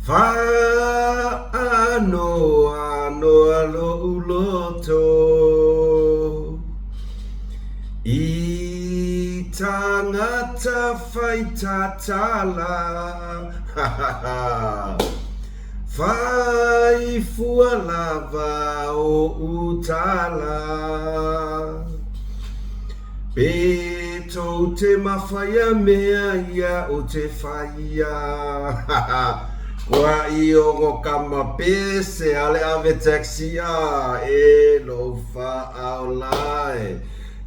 Faanoanoa loʻu loto I tangata fai tatala Fai fua lava oʻu tala Pe tou te mawhaia mea ia o te whaia Kua i ongo kama pe se ale ave taxi a e lou whaaola e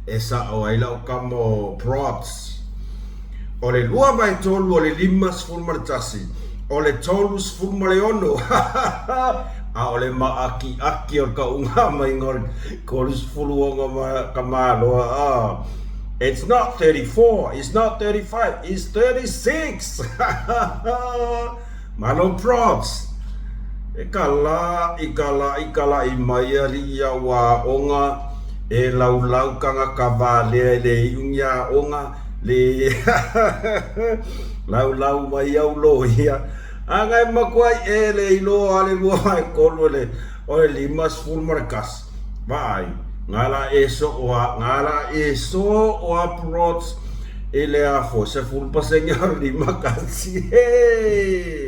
E sao ai lau kama o Prods O le 2 vae 3 o le 51 o le 36 a o le maakiaki o le kauga maiga o le 36 ma ka maloa a It's not 34, it's not 35, it's 36! Malo Prods! E ka la i ka la i ka la i mai alii ia ua aoga e laulau kangaka valea i le iugi aoga le laulau mai au loia aga e makuai e le iloa le 2 vae 3 le o le 51. Vaai, nga la e so o a, nga la e so o a prots i le afo, 10% o le 51. He!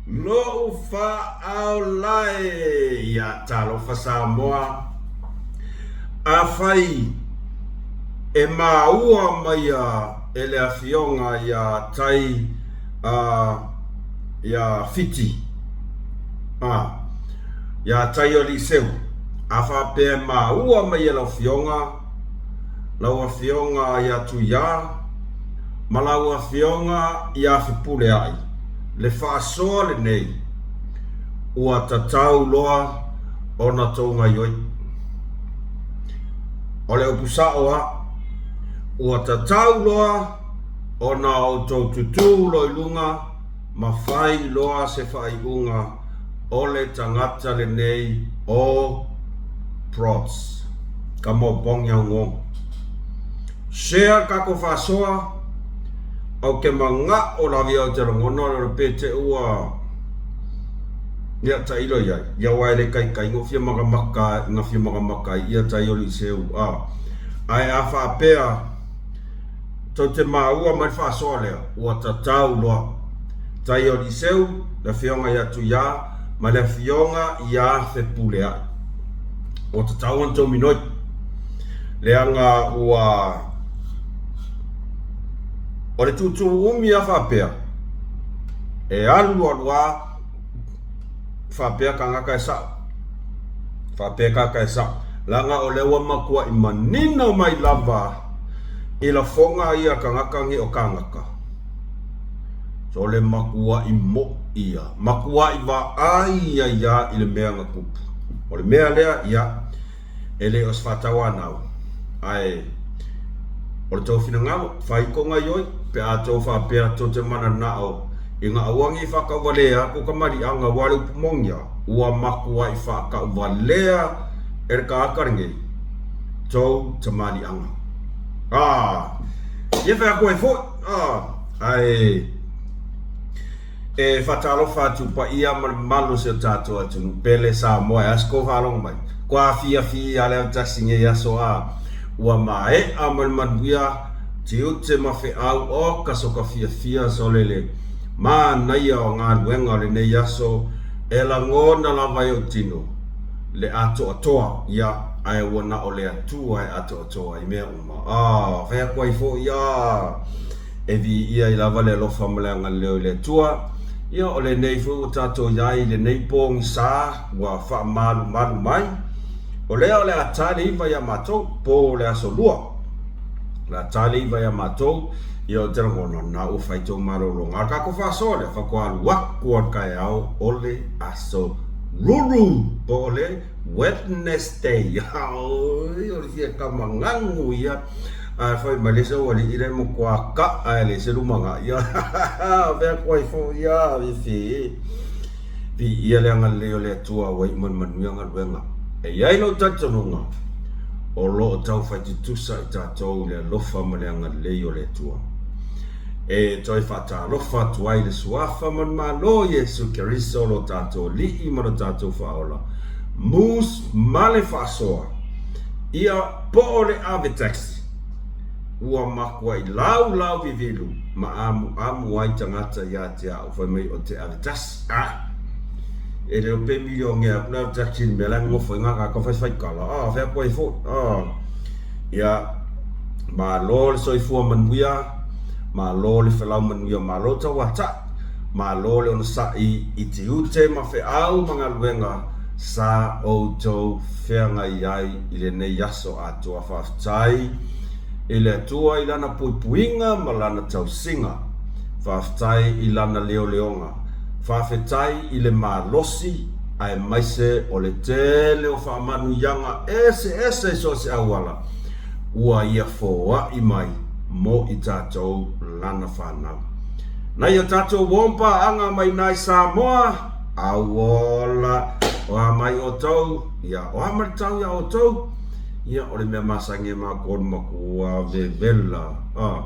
Lo'u faaolae ia talofa Samoa, afai e maua mai a e le afioga ia Tai a ia Fiti a ia Taioliiseu, a faapea e maua mai e lau afioga, lau afioga ia Tuiā, ma lau afioga ia Fepuleai, le faasoa lenei, ua tatau loa ona tou gaioi. O le upu sao a, ua tatau loa ona outou tutū loa i luga ma fai loa se faaiuga o le tagata lenei o Prods. Ka mo bong yau ngong. Share kako faasoa au ke manga'o lavi au te lagona o le pe te ua ia tailo iai ia wa ele kai kai ngo fia makamaka nga fia makamaka ia tai o seu a ae a faapea tou te maua mai le faasoa lea ua tatau loa tai o Liseu le afioga ia Tuiā ma le afioga ia Fepuleai ua tatau ona tou minoi leaga ua o le tūtū umi a faapea e alu alu a faapea kangaka e sa'o faapea kaka e sa'o leaga o lea ua matua'i manino mai lava i lafoga ia kangaka nge o kangaka so le matua'i mo'i ia matua'i vaai ia ia i le mea na tupu o le mea lea ia E le o se faatauanau, ae o le tou finagalo, fai ko gaioi, pe a tou faapea tou te mananao i nga auangi i faakauvalea ko kamaliʻaga ua le upu mogia, ua makuaʻi faakauvalea e le kaaka lenei tou tamaliʻaga. Ah, ia fai atu ai foi, ah, ae E faatalofa atu paia ma le mamalu o si o tatou atunuu pele Samoa e aso kou faalogo mai. Kua afiafi ia le autasi nei aso a ua maea ma le manuia tiute ma feau o ka soka fiafia sole le manaia o galuega o lenei aso e lagona lava e ou tino le atoatoa ia ae ua na o le Atua e atoatoa i mea uma. Ah, fai atu ai foi ah. E viia ai lava le alofa ma le agalelei o le Atua. Ia, o lenei foi ua tatou i ai i lenei pogisa ua faamalumalu mai. O lea o le a ta le 9 iā matou, po o le aso lua. O le a ta le 9 iā matou, ia ou te lagona, na ua fai tou malologa. A o le tatou faasoa lea, faatoa alu atu lava i le taeao o le aso Ruru, po o le Wednesday. Oi, o le fia kamaganu ia. Ae fai mai le isi aualii le matua ka'a e le se lumaga'i vea atu ai foi ia fe viia le agalelei o le Atua ua iu mai le manuia galuega. E i ai lou talitonuga o lo o taufai tutusa i tatou i le alofa ma le agalelei o le Atua. E toe faatalofa atu ai i le Suafa ma le Malo o Iesu Keriso lo tatou Alii ma lo tatou Faaola, Moose ma le Faasoa, ia po o le ave taxi. Ua makuai laulau vivilu ma amuamu ai tagata ia te au fai mai o te ave tasi. Ah! E le o pe milionea aku le ave taxi i le mea la e nonofo ai ngā kākau faifaikala. Ah, fea koe foi. Ah. Ia, malo le soifua manuia, malo le felau manuia, malo tauataʻi, malo le onosaʻi i tiute ma feau ma galuega sa outou feagai ai i lenei aso atoa. Faafetai i le Atua i Lana puipuiga ma Lana tausiga. Faafetai i Lana leoleoga. Faafetai i le malosi aemaise o le tele o faamanuiaga eseese i so o se auala ua ia foai mai mo i tatou lana fanau. Nai o tatou uo paaga mai nai Samoa, auola, o a mai outou, ia, o a mai le tau iā outou, ia, o le mea masani e matou o le matua vevela, a.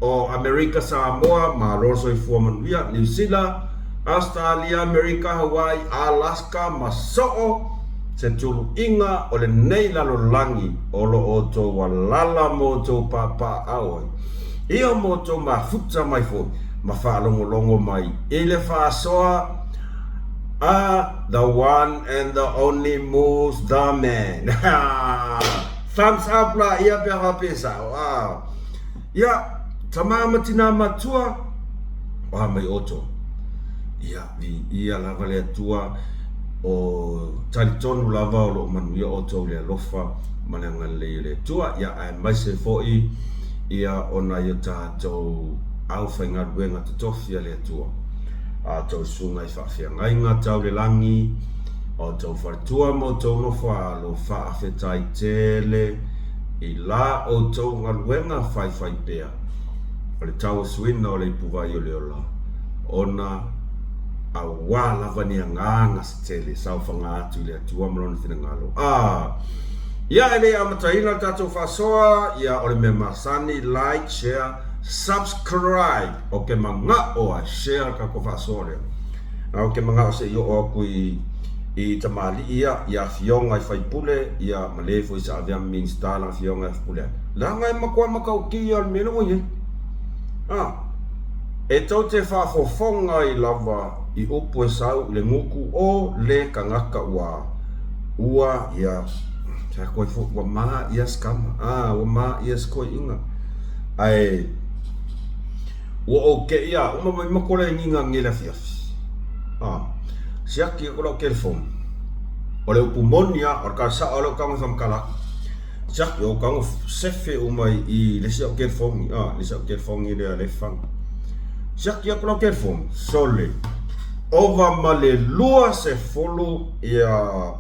O Amerika Samoa, malo le soifua manuia, Niu Sila, Ausetalia, Amerika, Hawaii, Alaska ma soo se tuluiga o lenei lalolagi o lo outou alala ma outou paapaaao ai, ia ma outou mafuta mai foi ma faalogologo mai i le faasoa a the one and the only Moose the Man. Thumbs up la ia pe a faapea sao. Ah. Ia, tama ma tinā matua, o a mai outou. Ia, viia lava le Atua, o talitonu lava o lo o manuia outou i le alofa ma le agalelei o le Atua. Ia, aemaise foi ia o nai o tatou aufaigaluega totofi a le Atua, a outou susuga i faafeagaiga tau le lagi, a outou faletua ma outou nofo-a-alo, faafetai tele i la outou galuega faifaipea o le tauasuina o le ipuvai o le ola, ona auā lava ni agaga se tele saofaga atu i le Atua ma Lona finagalo. A! Ia, e le i amataina le tatou faasoa, ia, o le mea masani, like, share, subscribe. O ke manaʻo a share le tatou faasoa lea. A o ke manaʻo se i oo aku i i tamalii ia, i afioga i faipule, ia ma le foi sa avea ma Minista lana afioga i faipule ai. Leaga e matua matautia le mea lea ua i ai. A, e tou te faafofoga ai lava i upu e sau i le gutu o le tagata ua ua ia sa koe foi ua ma ia se kama, a ua ma ia se koeina. Ae Ua ou keʻi a uma mai ma kole ngiga ngele afiafi. A, siaki aku lau telefoni. O le upu moni a, o le tala sao a lea o tago e faamatala atu. Siaki, o tago sefe uma i le isi au telefoni, a, le isi au telefoni lea le fana. Siaki aku lau telefoni, sole, ova ma le 20 ia,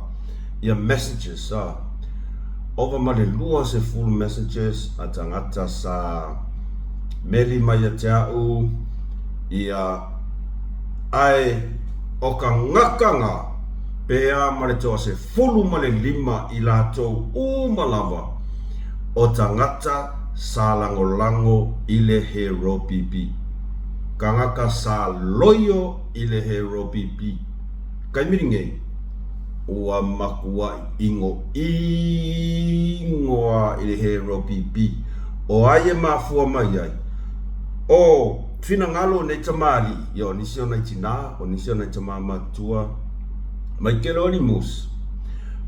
ia messages, a. Ova ma le 20 messages a tagata sa meli mai ia te a'u, ia, ae o ka gakaga pea ma le toasefulu ma le lima i latou uma lava o tagata sa lagolago i le Heropipi. Kagaka sa loio i le Heropipi. Kaimiri nei, ua makuaʻi ʻigoʻigo a i le Heropipi. O ai e mafua mai ai? O finagalo o nei tamalii, ia o nisi o nai tinā, o nisi o nai tamā matutua, mai kele o limus,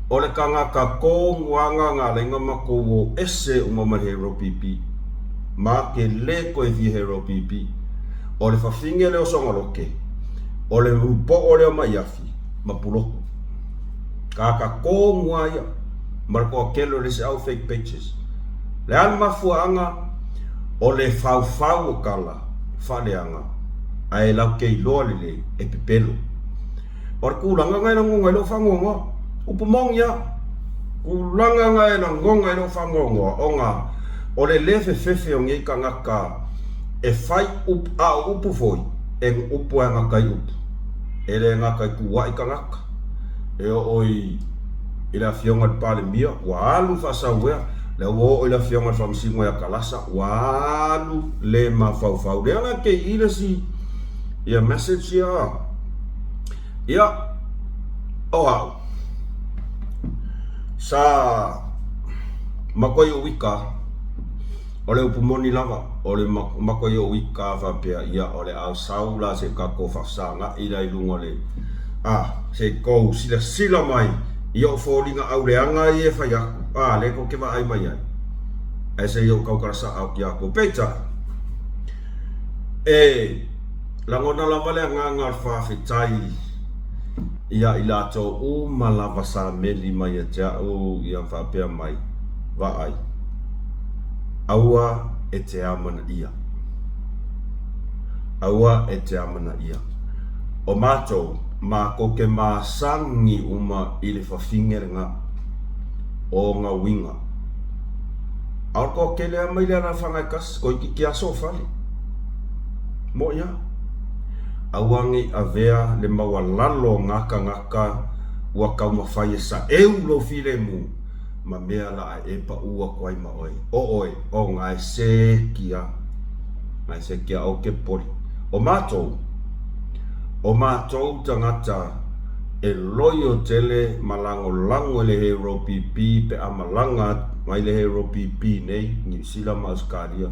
o le kagaka kō nguaga ngā laiga makou o ese uma ma le Heropipi, ma ke le koe fia Heropipi, o le fafine lea o Sogaloke, o le upoʻo lea o Maiafi ma Puloku. Kaka kō ngua ia ma le toatele o le isi au fake pages. Le a le mafuaaga o le faufau o tala faaleaga ae latou te iloa lelei e pepelo. O le tulaga na e lagona ai lou faanoanoa. Upu moni a. Tulaga na e lagona ai lou faanoanoa ona o le le fefefe o nei tagata e fai upu, a o upu foi, e upu e gata i upu. E le gata i tuuai tagata, e oo i le afioga i le Palemia, ua alu faasauea. Lea ua oo i le afioga i le Faamasino ia Kalasa, ua alu le mafaufau. Lea la kei i le isi ia message ia. Ia, o au, sa makuai ou ika, o le upu moni lava, o le makuai ou ika faapea, ia o le a sau la se tatou faafesagai la i luga o le, a, se i tou silasila mai i ou foliga auleaga ia e fai atu, a, lea tou te vaai mai ai, ae se i ou tautala sao atu ia outou. Peitai, e lagona lava le agaga o le faafetai ia i latou uma lava sa meli mai ia te au ia faapea mai, Vaai, aua e te amanaia. Aua e te amanaia. O matou, matou te masani uma i le fafine lena o ona uiga. A o le toatele lava mai le alaalafaga e tasi, toeitiiti lava soofale. Moʻi lava. Aua ne i avea le maualalo o na tagata ua taumafai e saeu lou filemu ma mea la a e paʻu atu ai ma oe. O oe, o na e seki a. Na e seki a, ou te poli. O matou, o matou tagata e loio tele ma lagolago i le Hero PP pe a malaga mai le Hero PP nei, Niu Sila ma Ausekalia,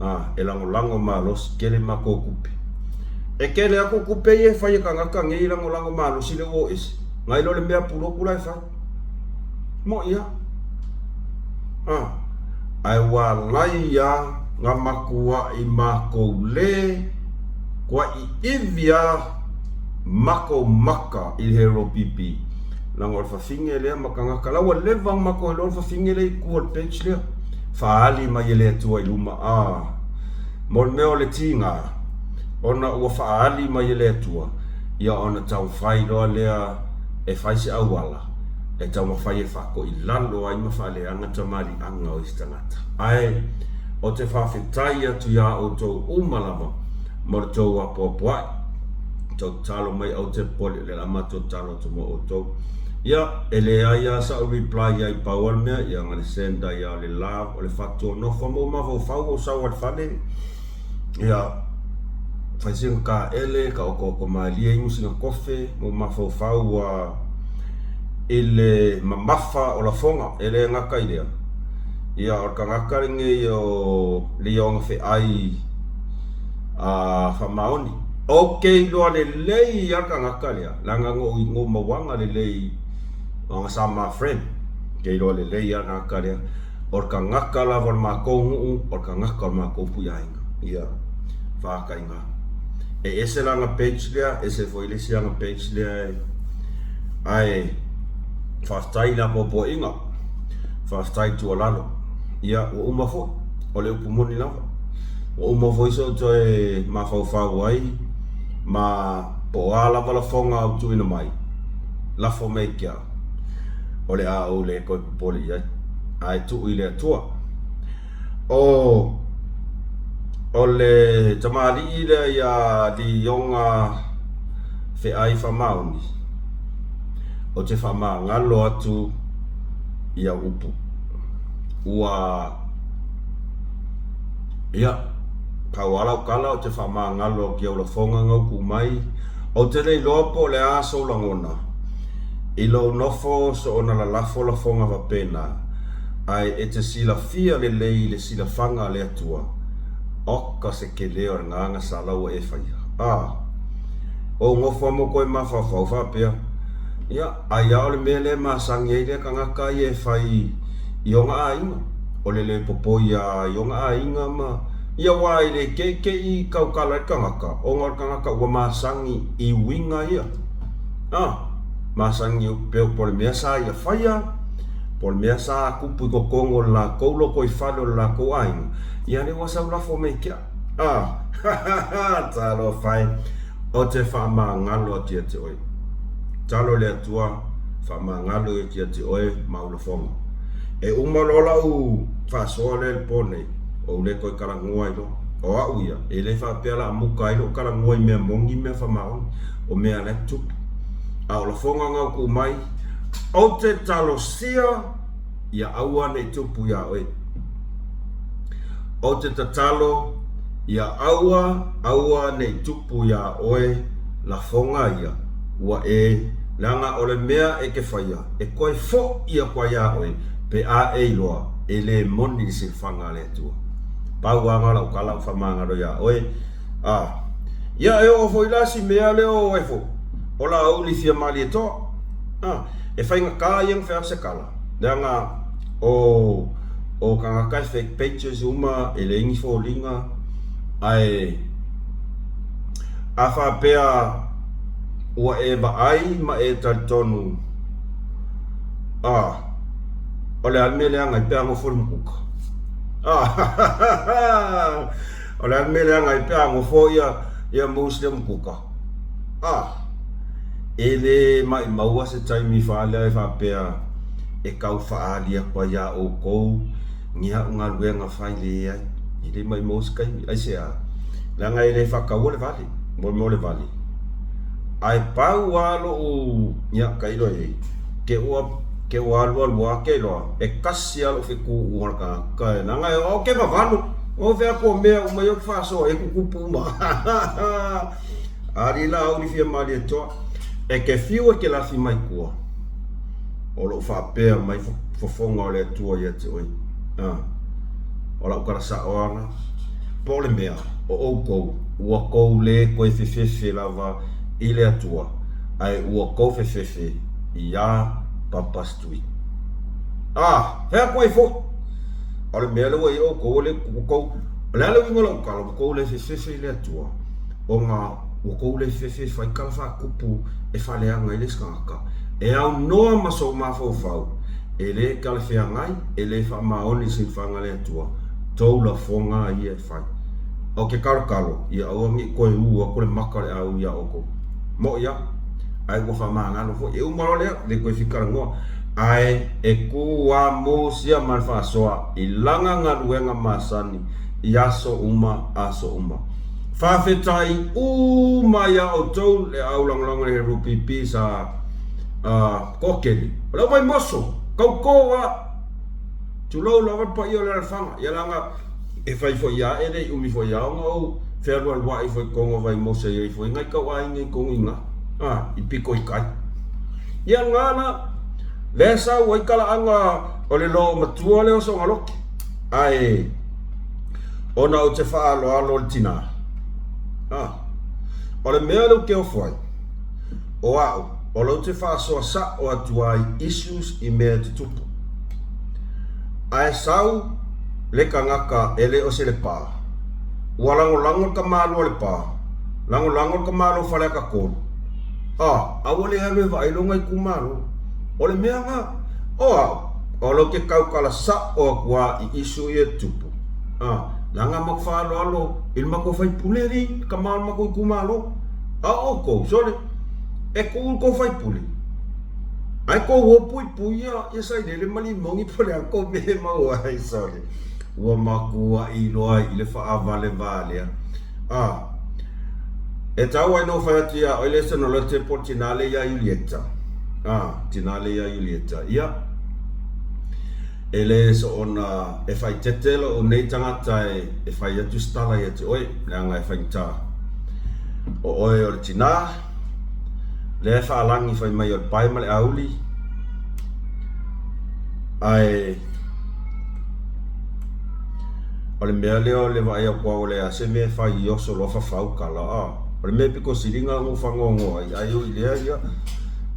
a, e lagolago malosi tele matou tupe. E tele atu tupe ia e fai e tagata nei e lagolago malosi le ua o ese, nai lo le mea pulotu la e fai. Moʻi a. A, ae ua alai a na matuaʻi makou le kuaʻiiwi a makou maka i le Hero PP. Leaga o le fafine lea ma tagata la ua leva ona matou iloa le fafine lea i tua o le page lea. Faaali mai e le Atua i luma a mo le mea o le tiga ona ua faaali mai e le Atua ia ona taumafai loa lea e fai se auala e taumafai e faakoilalo ai ma faaleaga tamaliiaga o isi tagata. Ae ou te faafetai atu iā outou uma lava mo le tou apoapoai, tou tatalo mai ou te popole o lea o le a matou tatalo atu mo outou. Ia, e leai lava sa'u reply i ai pau lava le mea, ia na le send ai lava o le love, o le fatu o nofo ma ou mafaufau ou sau ai le fale, Ia, fai sina taele, taotooto malie inu sina kofe, ma mafaufau ua i le mamafa o lafoga, e le gata i lea. Ia, o le tagata lenei o Lioga Feai a Faamaoni. Ou te iloa lelei lava le tagata lea, leaga na ou mauaga lelei ona sa ma friend. Ou te iloa lelei lava le tagata lea. O le tagata lava o le matou nuu, o le tagata o le matou puiaiga. Ia, faataiga. E ese lana page lea, ese foi le isi ana page lea e... Ae, faafetai i le apoapoaiga, faafetai i tuualalo. Ia, ua uma foi, o le upu moni lava. Ua uma foi sou toe mafaufau ai, ma po o a lava lafoga ua tuuina mai, lafo mai ki au. O le a ou le toe popole i ai, ae tuu i le Atua. O, o le tamalii lea ia Lioga Feai Faamaoni, ou te faamagalo atu i au upu. Ua, ia, pau lava lau tala ou te faamagalo atu i au lafoga na utu mai, ou te le iloa po o le a sou lagona, I lou nofo soona lalafo lafoga faapena, ae e te silafia lelei i le silafaga a le Atua, oka se kele o le gaga sa lau ua e faia. A! Ou nofo a mo koe mafaufau faapea, Ia, ai a o le mea lea e masani ai lea tagata ia e fai i ona aiga, o le le popoi a i ona aiga ma, ia aua e le keʻikeʻi tautala ai le tagata, ona o le tagata ua masani i uiga ia. A! Masani au pea po o le mea sa ia faia, po o le mea sa tupu i totonu o le latou lotoifale o le latou aiga, ia lea ua sau lafo mai ki au. A! Ha ha ha! Talofa e! Ou te faamagalo atu ia te oe. Talo le Atua, faamagalo atu ia te oe ma au lafoga. E uma loa lau faasoa lea i le po nei, ou le toe talanoa ai loa. O au ia, e le faapea o le a muta ai lou talanoa i mea moni ma mea faamaoni, o mea la e tutupu. A o lafoga na ou tuu mai, ou te talosia. Ia aua ne i tupu iā oe. Ou te tatalo, ia aua, aua ne i tupu iā oe lafoga ia, ua e, leaga o le mea e ke faia, e koe foʻi aku ai iā oe, pe a e iloa, e lē moni le silafaga a le Atua. Pau lava na o lau tala ou faamagalo iā oe, a. Ia e oo foi la si mea lea o oe foi, o Laauli fia Malietoa. A, e faigata ia ona fai atu se tala, leaga o o tagata e fake pages uma, e leai ni foliga, ae a faapea ua e vaai ma e talitonu, a, o le a le mea leaga ai pe a nofo le mukuka? A, o le a le mea leaga ai pe a nofo ia ia Moose le mukuka? A, e le maʻimaua se taimi faalea e faapea e tau faaali atu ai iā ʻoukou ni aʻu galuega fai leai. E le maʻimaua se taimi. Aisea? Leaga e le faataua le vale, mo le mea o le vale. Ae pau lava loʻu, ia, tailo i ai, ke ua, ke ua alualu lava ke iloa, e kasi lava loʻu fetuʻuʻu o le tagata, leaga e o ke vavalo, o fea atu o mea uma ia ou te faasoa ai, e tutupu uma. Alii la auli fia Malietoa, E ke fiu e ke lafi mai tua, o loo faapea mai fofoga o le Atua ia te oe. A, o lau tala sao lava, po o le mea, o oukou, ua tou le toe fefefe lava i le Atua, ae ua tou fefefe iā Papa Street. A, fai atu ai foi, o le mea lea ua i ai outou, ua le, ua tou, o le a le uiga o lau tala, ua tou le fefefe i le Atua, ona ua tou le fefe e fai tala faatupu e faaleaga ai le isi tagata. E aunoa ma sou mafaufau, e le talafeagai, e le faamaoni i silafaga a le Atua, tou lafoga ia e fai. O ke kalokalo, ia aua ne i toe ū atu le maka o le au iā ʻoukou. Moʻi lava, ae ua faamagalo foi. E uma loa lea, le toe fitalanoa. Ae e kū lava musia ma le faasoa i lana galuega masani i aso uma aso uma. Faafetai uma iā outou le au lagolago i le RUPP sa toatele. O le au Vaimoso, tauto lava. Tulou lava le paia o le alafaga. Ia leaga e fai foi lava e le i umi foi lava ona ou fealualuai foi i totonu o Vaimoso e i ai foi nai tauaiga i totonu i ina, a, i pito i tai. Ia lena la, lea e sau ai talaaga o le loomatua lea o Sogalote. Ae ona ou te faaaloalo i le tinā. A, o le mea lea ou te ofo ai, o au, o lea ou te faasoa sa'o atu ai issues i mea e tutupu. Ae sau le tagata e le o se Lepā, ua lagolago le tamāloa o Lepā, lagolago le tamāloa o Faleata 3. A, aua le alu e vaai lona itumalo. O le mea lena, o au, o lea ou te tautala sa'o atu lava i issue ia e tutupu. A, leaga matou faaaloalo i le matou faipule alii, le tama o le matou itumalo. A o outou, sole, e tuu le tou faipule, ae tou o puipui ia Sailele ma Limoni po o le a le tou mea e maua ai, sole. Ua matuai loa i le faavaleva lea. A, e tau ai na ou fai atu iā oe le Senolote po o le tinā lea iā Iulieta. A, tinā lea iā Iulieta. Ia. E le soona e faaeteete lou nei tagata e fai atu se tala ia te oe, leaga e faigata. O oe o le tinā, lea e faalagi fai mai o le pae ma le auli, ae o le mea lea o le vaai atu lava ua leai se mea e fai i oso loa fafau tala, a. O le mea pito sili ona ou faanoanoa ai, ae ui i lea, ia,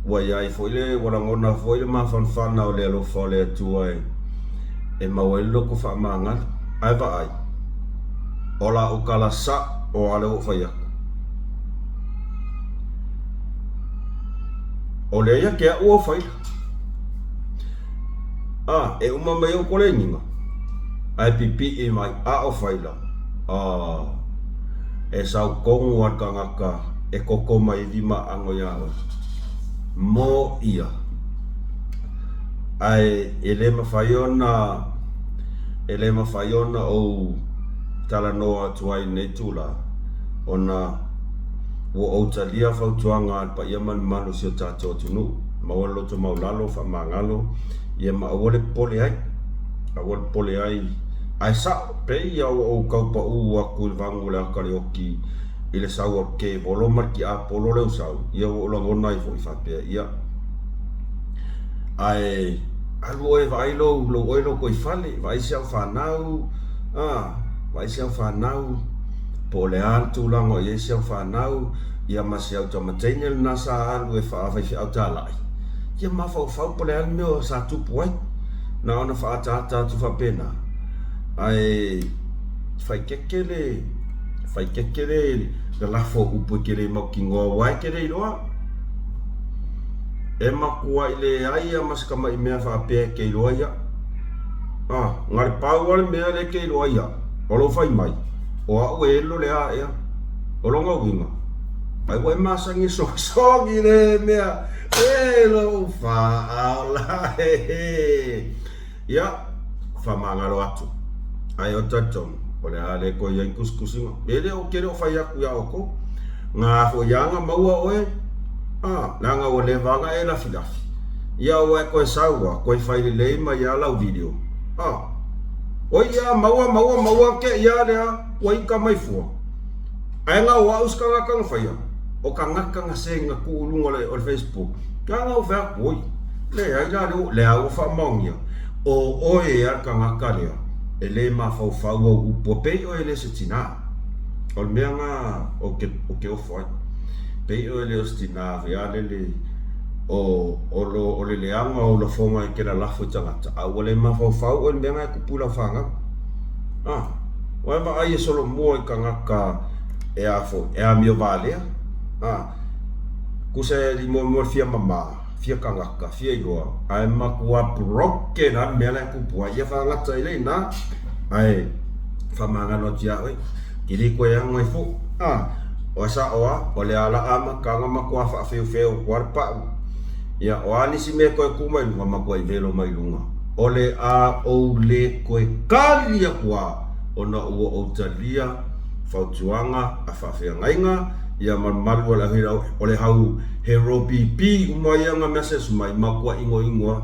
ua i ai foi le, ua lagona foi le mafanafana o le alofa o le Atua e maua ai le loto faamagalo. Ae vaai, o lau tala sa'o lava lea ua ou fai atu. O lea ia te a'u au faila. A, e uma mai ou koleniga, ae pipii mai a'o faila. A, e sau tonu lava le tagata e koko mai ai limaaano iā oe. Mo ia. Ae e le mafai ona, e le mafai ona ou talanoa atu ai i lenei itula, ona ua ou talia fautuaga a le paia malumalu o si o tatou atunuu. Maua le loto maulalo, faamagalo, ia ma aua le popole ai. Aua le popole ai. Ae sa'o, pei ia ua ou tau pa'u atu i le vagu o le ata o le oki i le sau a le kevolo ma le tiapolo lea ua sau, ia ua ou lagona ai foi faapea, ia, ae alu oe e vaai lou, lou oe lotoifale, vaai si au fanau, a, vaai si au fanau, po o le a le tulaga o i ai si au fanau, ia ma si au tamateine lena sa alu e faafaifeau talai, ia mafaufau po o le a le mea sa tupu ai. Na ona faaataata atu faapena, ae faikeke le, faikeke le lalafo o upu e te le mautinoa aua e te le iloa. E matuai leai lava ma se tamai mea faapea e te iloa ia. A, na o le pau lava le mea lea e te iloa ia, o lou fai mai, o au e elo le a ea. O lona uiga, ai ua e masani e sogisogi le mea, e lou faaola e. Ia, faamagalo atu. Ae ou te talitonu, o le a le toe i ai ni tusitusiga. E le, ou te le o fai atu iā outou. Na foi lava na maua oe, a, leaga ua leva lava ona e lafilafi. Ia ua e toe sau lava, toe fai lelei mai lava lau video. A, oi ia, maua, maua, maua, te i lava lea, ua ita mai fua. Ae na o au se tagata na faia, o tagata na send na tuu i luga o le Facebook, na na ou fai atu, oi, leai la lea, lea ua faamaonia, o oe ea le tagata lea e le mafaufau au upu, e pei oe e le o se tina. O le mea na ou te, ou te ofo ai. Pei oe e le o se tina, foi a lele, o, o, lo, o le leaga o ou lafoga e te lalafo i tagata, a ua le mafaufau oe i le mea na e tupu i lau fanau. Ah. Ua e vaai e solomua i tagata e a foi, e amio valea. A, kusa e li mo le fia mama, fia tagata, fia iloa, ae matua broken a le mea la e tupu ai. Ia faagata ai lea i ina, ae faamagalo atu ia oe, ke le koe aga ai fo. A, o sa'o a, o le ala amataga matua faafeufeu atu a le pa'u. Ia, o a nisi mea e toe tu mai luga, matuai velo mai luga. O le a ou le toe kali atu a, ona ua ou talia fautuaga a faafeagaiga, ia ma le malu o le auhirau, o le hau hero pipi uma ia na message mai, matua igoigo a.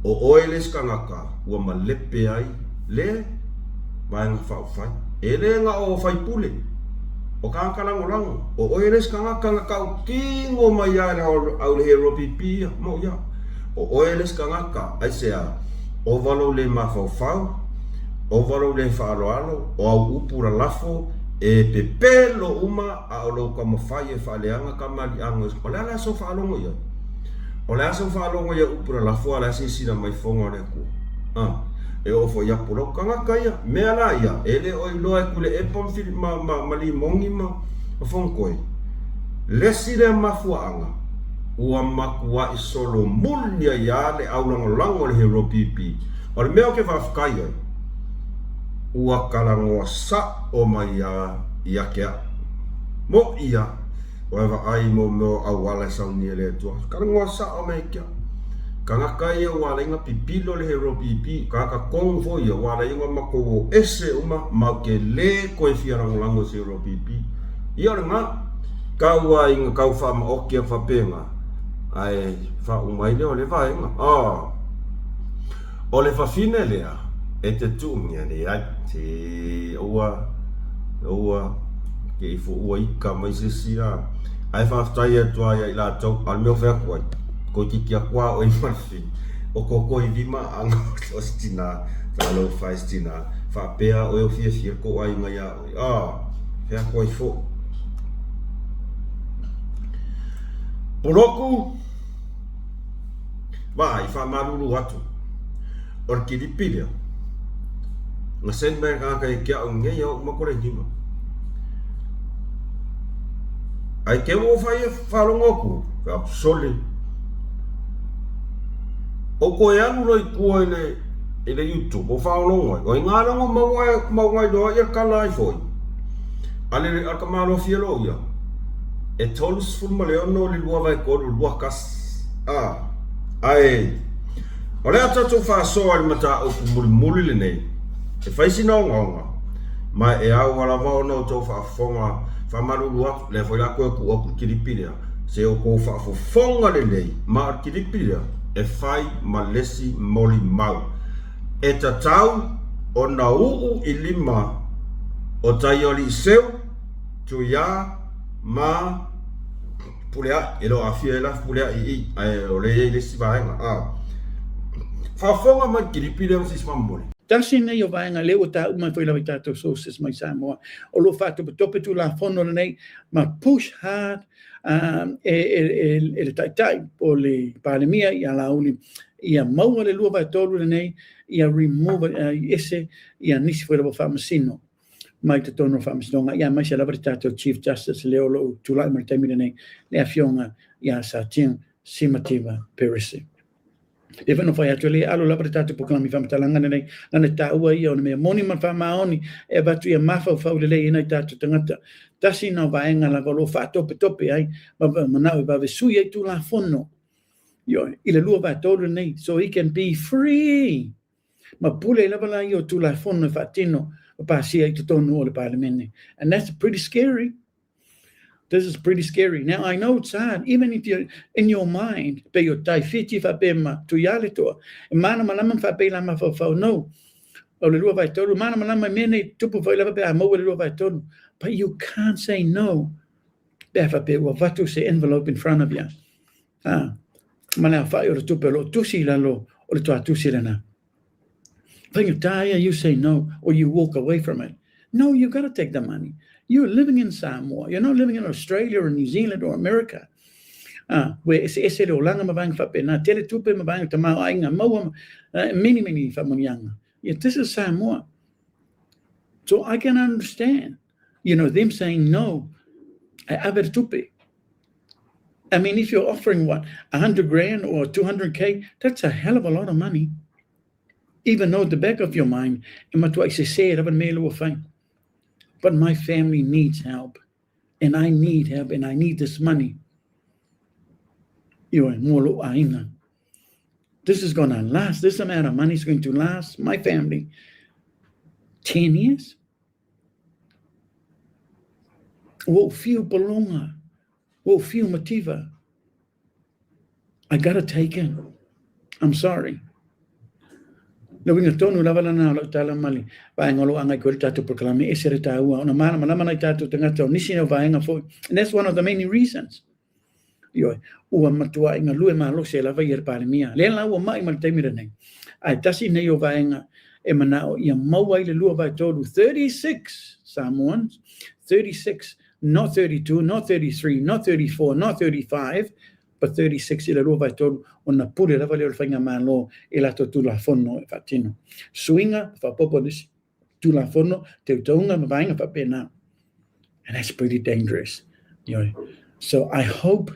O oe le isi tagata ua malepe ai le vaega faaupufai. E le na o faipule, o tagata lagolago. O oe le isi tagata na tautino mai a e le au hero pipi ia, mo ia. O oe le isi tagata, aisea, ova lou le mafaufau, ova lou le faaaloalo, o au upu lalafo e pepelo uma, a o lou taumafai e faaleaga kamaliʻaga o le a la sou faalogo i ai? O le a sou faalogo i au upu lalafo a o le a silasila mai fofoga o le Atua? A, e oo foi ia pulou tagata ia. Mea la ia, e le o iloa e Tuilaepa ma, ma, ma Limoni ma, ma Fonotoe. Le isi lea mafuaaga, ua matuai solomuli ai lava le aulagolago o le Hero PP. O le mea ou te faafetai ai, ua talanoa sa'o mai lava ia te a'u. Mo'i ia, ua e vaai i mo mea o auala e saunia e le Atua. Talanoa sa'o mai ia te a'u. Tagata ia ua ala ai ona pipilo le Hero PP, tagata tonu foi ia ua ala ai ona matou o ese uma ma ou te le toe fia lagolago i se Hero PP. Ia o lena. Tau ai ina tau faamaoti atu faapena, ae faauma ai lea o le vaega. Oh. O le fafine lea e te tuugia nei ai. Se ua, ua, ke i ua ika mai se isi a. Ae faafetai atu ai ia i latou, a o le mea o fai atu ai, toeitiiti atu lava oe ma le fafine, o Kokoilima aga o se tina, talofa e se tina, faapea oe o fiafia le tou aiga ia oe. Oh, fea atu ai foi. Poloku, vaai, faamalulu atu, o le kilipi lea, na send mai e le tagata ia te au nei a oo uma atu le lima. Ae te ua fai e faalogo atu, fai atu, sole, ou toe alu loa i tua i le i le YouTube o faalogo ai, o i gā lea na maua ai maua ai loa ia tala ai foi a le a le tamalofi e lo ia e 36 le 2/3 21 a ae o le a tatou faasoa i le mataupu mulimuli lenei e fai sina ogaoga ma e ao lava ona outou faafofoga faamalulu atu lea foi la toe tuu atu le kilipi lea. Se outou faafofoga lelei, ma o le kilipi lea e fai ma lesi molimau e tatau ona uu i lima o Taialiiseu, Tuiā ma Pulea'i. E le o aafia ai la Pulea'i i i, ae o lea e i ai le isi vaega. A faafofoga mai le kilipi lea ma se isi faamolemole. Tasi lenei o vaega lea ua taua mai foi lava i tatou sources mai Samoa o lo o faatopetope Tulafono lenei ma push hard e le Taitai po o le Palemia ia Laauli ia maua le 2/3 lenei ia remove ese ia nisi foi lava faamasino mai totonu o faamasinoga, ia aemaise lava le tatou Chief Justice lea o lo o tulai mai le taimi lenei, le afioga ia Sir Simativa Perese. Lea foi na fai atu, e alo lava le tatou polokalame faamatalaga lenei, lana taua ia o le mea moni ma le faamaoni e avatu ia mafaufau lelei ai nai tatou tagata. Tasi na o vaega lava o lo o faatopetope ai ma manao e vave sui ai Tulafono. Ioe, i le 2/3 lenei, so he can be free. Ma pule lava la ia o Tulafono e faatino ma pasia i totonu o le Palemene. And that's pretty scary. This is pretty scary. Now, I know it's hard, even if you're in your mind, pe o tai whiti whape ma Tuialetoa, e mana malama whape la mafaufau, no. O le 2/3, mana malama me nei tupu whai lava pe a maua le 2/3. But you can't say no. Pe a whape ua vatu se envelope in front of you. Ah, ma le awhai o le tupe o lo tusi lalo o le toa tusi lena. Faigata you say no or you walk away from it. No, you've got to take the money. You're living in Samoa. You're not living in Australia or New Zealand or America. Where ese ese le olanga ma vaenga faapena, tele tupe ma vaenga tamaoaiga, maua many, many faamanuiaga. Yeah, this is Samoa. So I can understand, them saying no. Ave le tupe. I mean, if you're offering what, 100 grand or 200K, that's a hell of a lot of money. Even though at the back of your mind, e matua i se se rava me lua fai. But my family needs help. And I need help and I need this money. Ioe, mo lo aina. This is going to last. This amount of money is going to last my family 10 years. Ua fiu polonga. Ua fiu mativa. I gotta take it. I'm sorry. Le uiga tonu lava lana o lau tala ma le vaega o lo o agai koe le tatou polokalame ese le taua ona malamalama nai tatou tagata o nisi o vaega foi. And that's one of the many reasons. Ioe, ua matuai galue malosi ai lava ia le Palemia. Lea la ua mai ma le taimi lenei. Ae tasi nei o vaega e manao ia maua ai le 2/3, 36 Samoans, 36, not 32, not 33, not 34, not 35, but 36 i le 2/3 ona pule lava lea o le faigamalo i latou Tulafono e faatino. Suiga, faaopoopo nisi Tulafono, teuteuga ma vaega faapena. And that's pretty dangerous. So I hope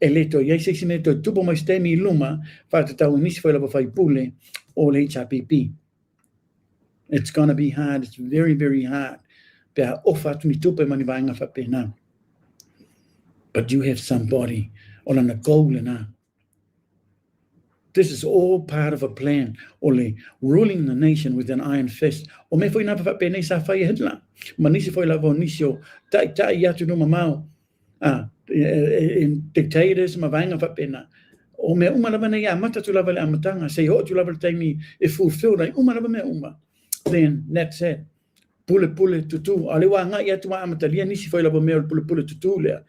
e le toe i ai se isi mea e toe tupu mai se taimi i luma faatatau i nisi foi lava faipule o le HRPP. It's gonna be hard. It's very, very hard. Pe a ofa atu ni tupe ma ni vaega faapena. But you have somebody o lana goal lena. This is all part of a plan o le ruling the nation with an iron fist. O mea foi nā faapenei sa fai e Hitler. Ma nisi foi lava o nisi o ta'ita'i i atunuu mamao, dictators ma vaega faapena. O mea uma lava nei e amata atu lava i le amataga, seia oo atu lava i le taimi e fulfil ai uma lava mea uma. Then that's it. Pulepule tutū. A o lea ua agai atu ua amatalia nisi foi lava mea o le pulepule tutū lea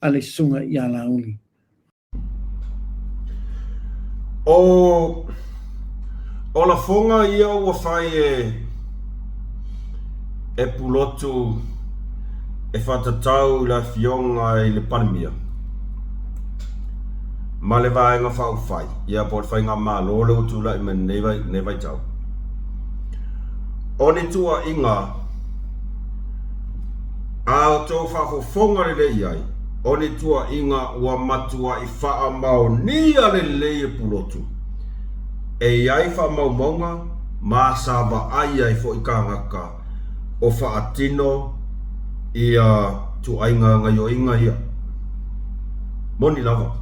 a le susuga ia Laauli. O o lafoga ia ua fai e e Pulotu e faatatau i le Afioga i le Palemia ma le Vaega Faaupufai, ia po o le Faigamalo lea ua tulai mai lenei vaitau. O ni tuuaiga a outou faafofoga lelei i ai, o ni tuuaiga ua matuai faamaonia lelei e Pulotu, e i ai faamaumauga ma sa vaai ai foi kānaka o faatino ia tuuaiga gaioiga ia. Moni lava.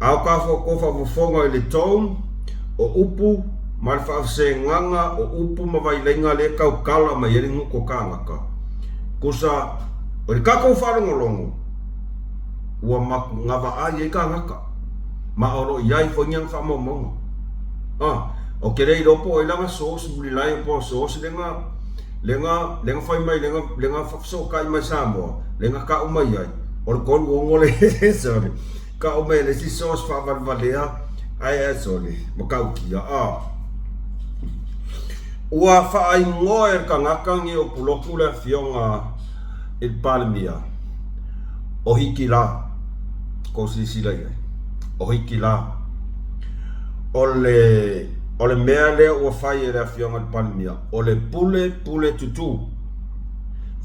A o ka kou faafofoga i le tone o upu ma le faafesegaga o upu ma vailaiga lea e taukala mai ai le gutu o kānaka, kusa o le tatou faalogologo. Ua gavaai ai kānaka, ma o lo o i ai foi ni ana faamaumauga. A, o ke le iloa po o ai lana source, rely po o source le ga, le ga, le ga fai mai, le ga, le ga fesootai mai Samoa, le ga kau mai ai, o le 36 le, sorry, kau mai e le isi source faavalevalea, ae, ae, sorry, matautia, a. Ua faaigoa e le tagata ni o Puloku le afioga i le Palemia o Hikila, kou silasila i ai, o Hikila. O le, o le mea lea ua fai e le afioga i le Palemia, o le pule pule tutū.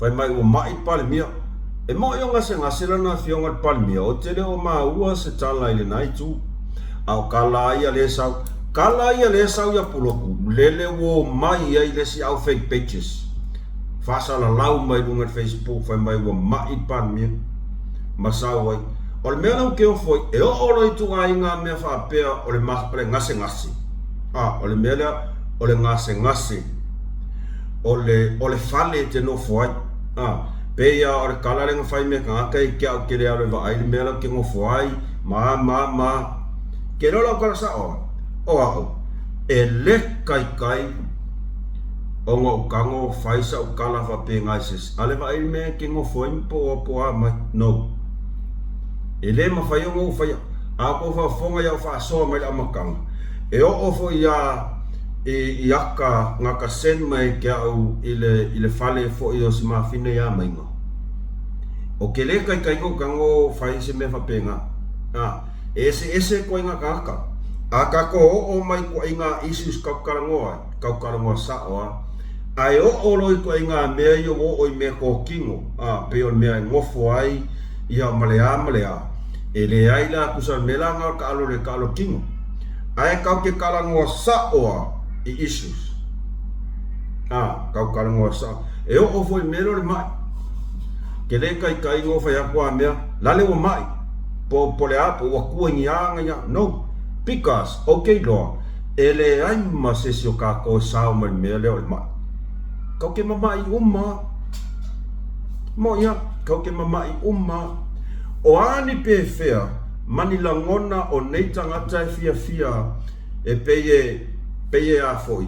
Fai mai ua ma'i le Palemia. E moni o gasegase lana afioga i le Palemia, ou te le o maua se tala i lena itu. A o ka la ia lea sau, ka la ia lea sau ia Puloku, lele ua omai ai le isi au fake pages. Faasalalau mai luga i le Facebook fai mai ua ma'i le Palemia ma sau ai. O le mea lea ou te ofo ai, e oo loa i ituaiga mea faapea o le, o le gasegase. A, o le mea lea, o le gasegase. O le, o le fale e te nofo ai. A, pei lava o le tala lea na fai mai e tagata ia te au, ou te le alu e vaai le mea la ou te nofo ai, ma, ma, ma. Ke iloa lau tala sa'o a, o a'u, e le kaikai ona ou tago fai sa'u tala faapena i se isi, ale vaai le mea e te nofo ai ma po o po a mai. No. E le mafai ona ou faia. A tou faafofoga ia ou faasoa mai le amataga, e oo foi a i, i aka gata send mai ke a'u i le, i le fale foi o si mafine ia Maiga. O ke le kaikai na ou tago fai se mea faapena. A, e eseese ituaiga tagata. A tatou oo mai ituaiga issues tatou talanoa ai, tatou talanoa sao a. Ae oo loa ituaiga mea ia ua oo i mea totino, a, pei o le mea e nofo ai, ia ma le a ma le a, e leai la tusa o le mea la na o le taalo le taalo tino. Ae tatou te talanoa sao a i issues. A, tatou talanoa sao. E oo foi i le mea lea o le mai. Ke le kaikai no fai atu a mea, lale ua mai, po, po le a, po ua tua i ni a na ia. No. Because, ou te iloa, e leai ma se isi o tatou e sao mai le mea lea o le mai. Kau ke mamaʻi uma. Mo ia, kau ke mamaʻi uma. O a ni pefea ma ni lagona o nei tagata e fiafia e pei e, pei e a foi,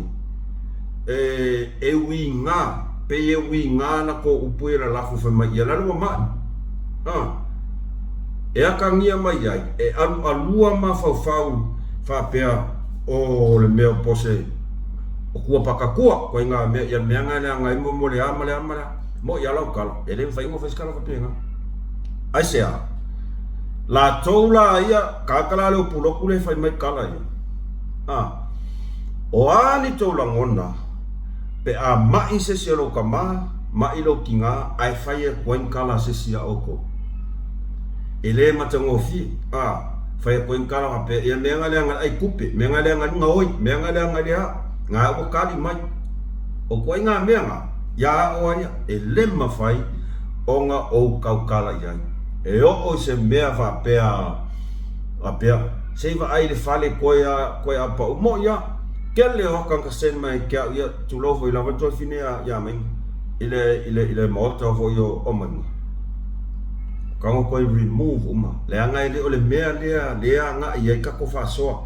e, e uiga, pei e uiga ana ko upu ia lalafu fai mai ia lalo ua maʻi. A, e akagia mai ai, e alualua mafaufau faapea o le mea o pose o kua pakatua, koe ngā mea, ia mea ngā lea ngai mo mo le a ma le a ma le a. Mo ia lau kala, e le mawhai ngō whaiskala whapea ngā. Ai se a, latou la ia, ka la leo puloku le whai mai kala ia. A, o a ni tou lagona, pe a maʻi se isi o lou kamā, maʻi lou kigā, ae fai atu ai ni kala a se isi iā ʻoukou. E le matagofie, a, fai atu ai ni kala faapea, ia mea nga leaga i le ʻai tupe, mea nga leaga i le gaoi, mea nga leaga i le a, nga ua kali mai. O ituaiga mea nga, iā oe ia, e le mafai ona ou tautala i ai. E oo i se mea faapea, faapea, se i vaai i le fale koe a, koe a pau. Moʻi a, kele o aka send mai ke au ia, tulou foi lava le tuafine ia, ia Maiga, i le, i le, i le maota foi o, o Maiga. Kaua koe remove uma, leaga e le o le mea lea, lea agai ai tatou faasoa.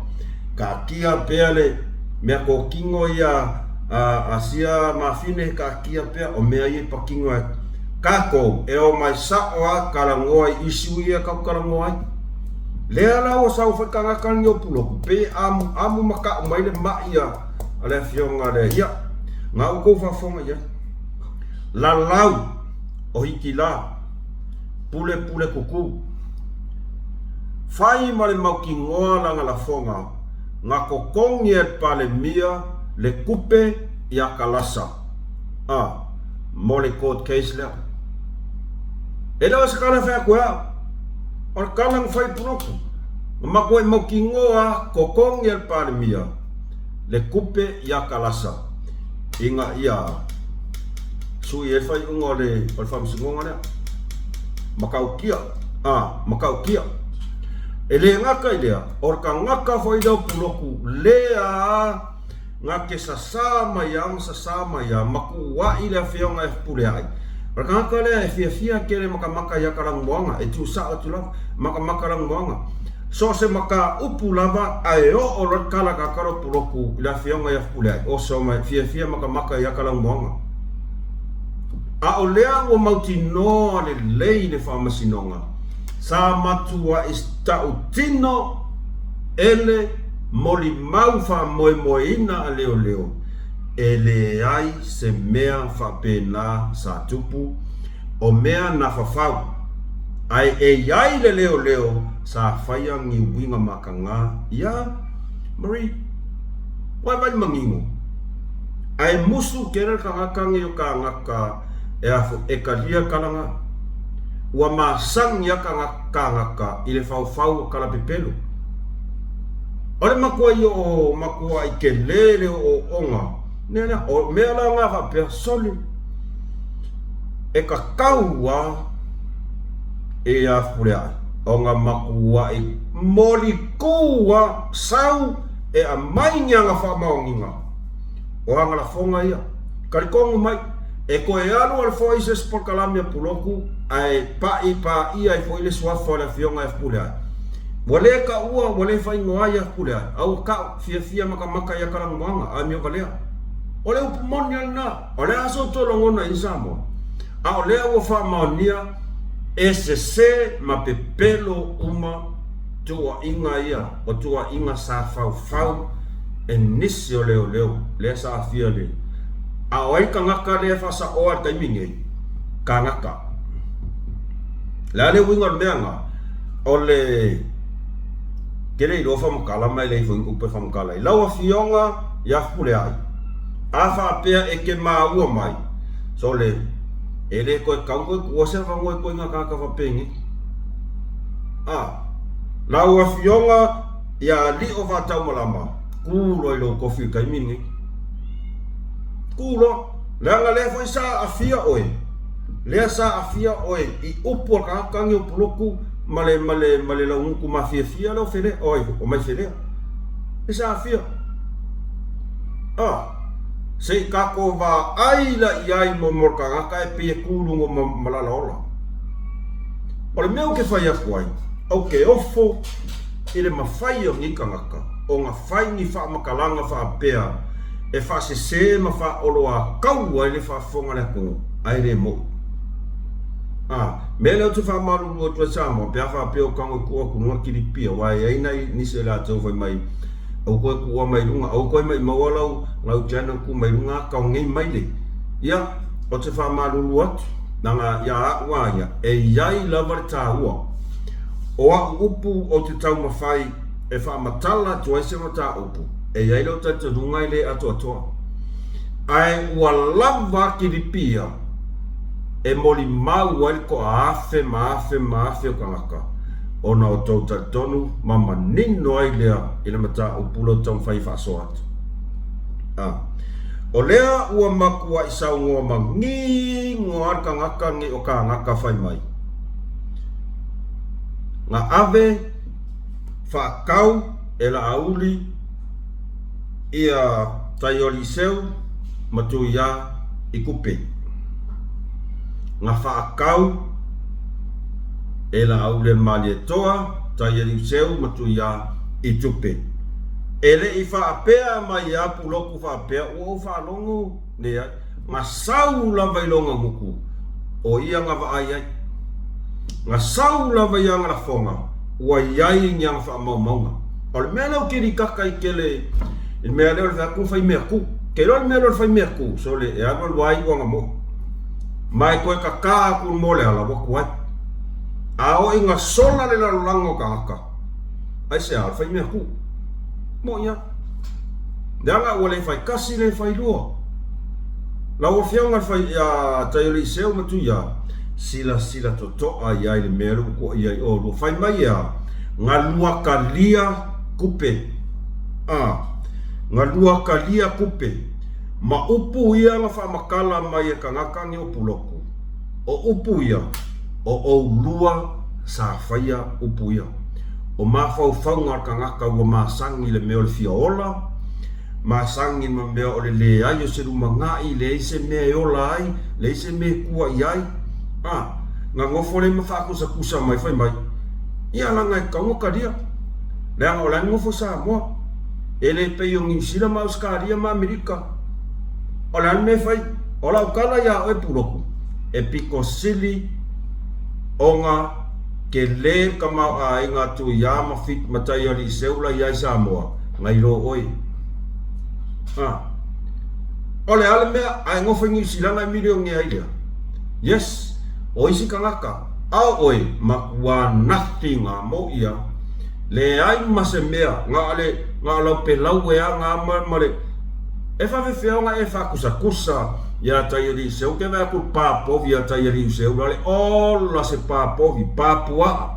Taatia pea le mea tokino ia a, a sia mafine, taatia pea o mea ia i patino ai. Tatou e omai sao a talanoa i issue ia tatou talanoa ai. Lea la ua sau foi tagata ni o Puloku, pei e amu, amu ma kau mai le maʻi a, a le afioga lea. Ia, na ua tou faafofoga i ai. Lalau o Hikila, pule pule kuku. Fai ma le mautinoa lana lafoga, na totogi e le Palemia le tupe ia Kalasa. A, mo le court case lea. E le o se tala e fai atu e au. O le tala na fai i Pulotu. Na matuai mautinoa totogi e le Palemia le tupe ia Kalasa ina ia sui ai le faaiuga o le, o le faamasinoga lea. Matautia, a, matautia. E le gata i lea, o le tagata foi lea o Pulotu lea na te sasā mai a ma sasā mai a ma kuuaʻi le afioga e Fepuleai. O le tagata lea e fiafia tele makamaka ia Kalanumoaga, e tuusao atu lava, makamaka Lanumoaga. So o se mataupu lava ae oo loa le tala tagata lea o Pulotu i le afioga ia Fepuleai, oso mai, fiafia makamaka ia Kalanumoaga. A o lea ua mautinoa lelei le faamasinoga, sa matuai tautino ele molimau faamoemoeina a leoleo, e leai se mea faapena sa tupu, o mea na fafau, ae e i ai le leoleo sa faia ni uiga mataga iā Marie. Ua e vaai manino, ae musu tele le tagata nei o kānaka e afo e talia tala na. Ua masani a kānaka i le faufau o tala pepelo. O le matuai o matuai tele le ooooga mea lea. O mea la na faapea, sole, e tatau a e ia Fepuleai ona matuai molikū a sau e aumai ni ana faamaoniga o ana lafoga ia. Talitonu mai, e toe alu alu foi se isi polokalame a Pulotu ae pa'i paia ai foi le suafa o le Afioga ia Fepuleai. Ua le taua, ua le faaigoa ai ia Fepuleai, a ua ta'u fiafia matamata ia Kalanumoaga, amio valea. O le upu moni lava lena. O le a sou toe lagona i Samoa? A o lea ua faamaonia e sese ma pepelo uma tuuaiga ia, o tuuaiga sa faufau e nisi o leoleo lea sa aafia le. A o ai tagata lea e faasaoa i le taimi nei? Kanaka. O le a le uiga o le mea na? O le ke le iloa faamatala ma e leai foi ni upu e faamatala ai. Lau Afioga ia Fepuleai, a faapea e te maua mai, sole, e le toe tau toe tuua se avanoa i ituaiga tagata faapenei. A, lau Afioga ia Alii o Faataumalama, tu loa i lou tofi i le taimi lenei. Tu loa. Leaga lea foi sa aafia oe, lea sa aafia oe i upu a le tagata ni o Pulotu ma le, ma le, ma le laugutu mafiafia lea o Felea, oi, o Maifelea. Lea sa aafia. A, se i tatou vaai la i ai mo mo le tagata e pei e tu i luga o malalaola. O le mea ou te fai atu ai, ou te ofo i le mafai o nei tagata ona fai ni faamatalaga faapea e faasese ma faaoloatau ai le faafofoga a le atunuu, ae le moʻi. A mea lea ou te faamalulu atu ai Samoa, pe a faapea o tago i tua atu luga kilipi, aua e i ai nai nisi o latou fai mai, aua toe tuua mai luga, aua toe maimau lau, lau channel tuu mai luga ata o nei maile. Ia, ou te faamalulu atu, leaga ia au a ia, e i ai lava le taua o au upu ou te taumafai e faamatala atu ai se mataupu, e i ai lou talitonuga e le atoatoa. Ae ua lava kilipi ia e molimau ai le toaafe ma afe ma afe o tagata, ona o tou talitonu ma manino ai lea i le mataupu lea ou te taumafai e faasoa atu. A. O lea ua matuai saunoa manino lava le tagata nei o kānaka fai mai, Na ave faatau e Laauli ia Taioliseu ma Tuiā i tupe. Na faatau e Laauliolemalietoa Taialiuseu ma Tuiā i tupe. E le i faapea mai ia Pulotu faapea ua ou faalogo, leai. Na sau lava i lona gutu, o ia na vaai ai. Na sau lava i ana lafoga, ua i ai ni ana faamaumauga. O le mea lea ou te likaka ai tele i le mea lea o le fai atu fai mea ku. Ke iloa le mea lea o le fai mea ku, sole, e alu alu ai ua na moʻi. Ma e toe kakā atu mo le ala ua tuai. A oo ina sola le lalolagi o tagata, aisea, o le fai mea ku. Moʻi lava. Leaga ua le fai tasi le fai lua. Lau Afioga i le fai ia Taioliseu ma Tuia, silasila totoa i ai i le mea lea ua tuuaia ai oulua. Fai mai e a? Galuakalia tupe. A, galuakalia tupe. Ma upu ia na faamatala mai e tagata ni o Pulotu. O upu ia, o oulua sa faia upu ia. O mafaufauga o le tagata ua masani i le mea o le fia ola. masagi ma mea o le leai o se lumagaʻi, leai se mea e ola ai, leai se mea e kua i ai. A, gagofo lea ma faakusakusa mai fai mai, ia laga e tatau ona talia, leaga o la e nofo i Samoa, e le pei o Niu Sila ma Ausetalia ma Amerika. O le a le mea e fai? O lau tala iā oe Puloku, e pito sili ona tele le tamaoaiga a Tuiā ma Fit ma Taialii Seula iā i Samoa, nai lo oe. A, o le a le mea a e nofo i Niu Sila na e milionea ai lea? Yes, o isi tagata, a o oe, matua nothing a mo ia. Leai ma se mea, na o le, na o lau pelau e aga ma, ma le, e faafefea ona e faakusakusa iā Taialii Seu, ke vaai atu i le pā povi a Taialii Seu la le ola se pā povi, pā puaa.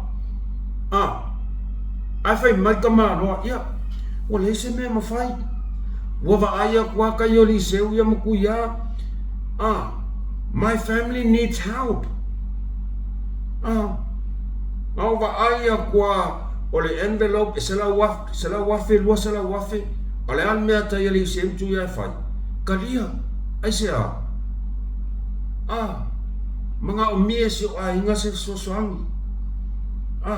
A, ae fai mai tamaloa, ia, ua leai se mea e mafai. Ua vaai atu a Taialii Seu ia ma Tuiā, a, my family needs help. A, na ou vaai atu a o le envelope e $100, $100,000, $200,000, a o le a le mea a Taialii Seu ma Tuiā e fai? Talia, aisea? A, manaomia e si ou aiga se fesoasoani. A,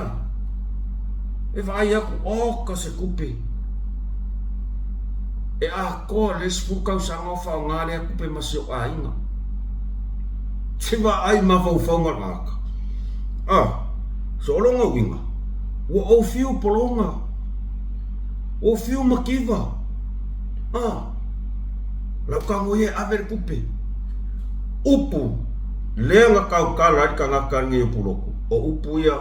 e vaai atu, oka se tupe. E atoa le 10 tausaga o faaaoga lea tupe ma si ou aiga. Se vaai mafaufauga o le tagata. A, so o lona uiga, ua ou fiu pologa, ua ou fiu mativa. A, lau tago ia e ave le tupe. Upu lea na tautala ai le tagata lenei o Puloku, o upu ia,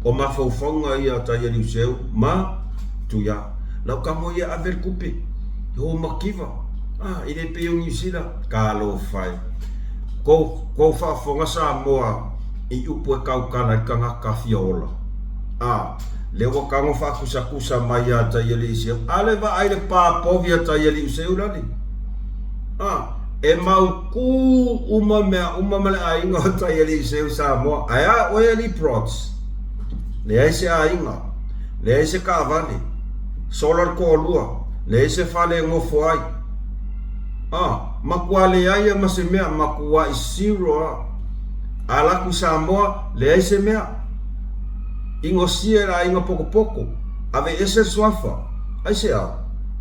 o mafaufauga ia a Taialiuseu ma Tuiā. Lau tago ia e ave le tupe, e o mativa. A, e le pei o Niu Sila, talofa e. Kou, kou faafofoga Samoa i upu e tautala ai le tagata fia ola. A, lea ua tago faakusakusa mai ia Taialiuseu, a le vaai le pā povi a Taialiuseu lale. A, e mautū uma mea uma ma le aiga o Taialiuseu Samoa. Ae a oe alii Prods? Leai se aiga, leai se taavale, sola le toalua, leai se fale e nofo ai. A, matua leai a ma se mea, matuai zero a. Ala atu i Samoa, leai se mea. Inosia e le aiga potopoto, aveese le suafa. Aisea?